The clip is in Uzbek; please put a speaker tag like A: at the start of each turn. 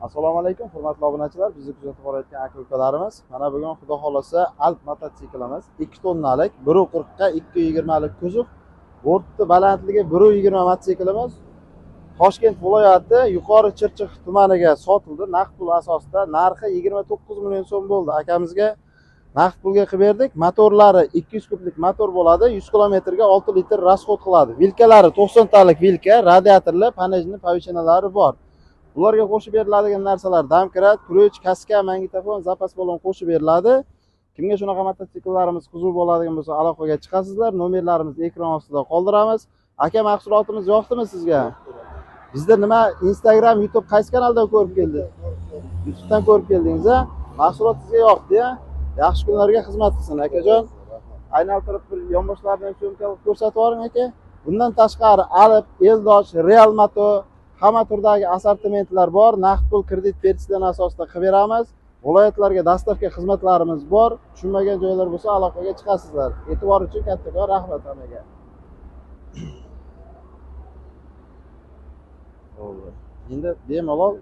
A: Assalomu alaykum, hurmatli obunachilar, bizni kuzatib borayotgan aka-ukalarimiz. Mana bugun xudo xolasa Alp mototsiklimiz 2 tonnalik, 1.40 ga 2.20 lik kuzov, bortni balandligi 1.20 mototsiklimiz Toshkent viloyati Yuqori Chirchiq tumaniga sotildi. Naqd pul asosida narxi 29 million so'm bo'ldi. Akamizga naqd pulga qilib berdik. Motorlari 200 kublik motor bo'ladi. 100 kilometrga 6 litr rasxod qiladi. Vilkalari 90 talik vilka, radiatorlar, panejni povishinalari bor. Bularga qo'shib beriladigan narsalar domkrat, ключ, kaska, magnitofon, zapas balon qo'shib beriladi. Kimga shunaqa mototsikllarimiz qiziq bo'ladigan bo'lsa, aloqaga chiqasizlar. Nomerlarimizni ekran ostida qoldiramiz. Aka, mahsulotimiz yoqdimi sizga? Bizda nima Instagram, YouTube qaysi kanaldan ko'rib keldi? YouTube'dan ko'rib keldingiz-a? Mahsulot sizga yoqdi-ya? Yaxshi kunlarga xizmat qilsin, akajon. Aylantirib bir yonboshlarni ham syomka qilib ko'rsatib yuboring, aka. Bundan tashqari Alp, Eldosh, Real Moto hamma turdagi assortimentlar bor. Naqd pul kredit berishdan asosida qilib beramiz. Viloyatlarga dastavka xizmatlarimiz bor. Tushunmagan joylar bo'lsa aloqaga chiqasizlar. E'tibor uchun kattakon rahmat hammaga. Bo'ldi. Endi bemalol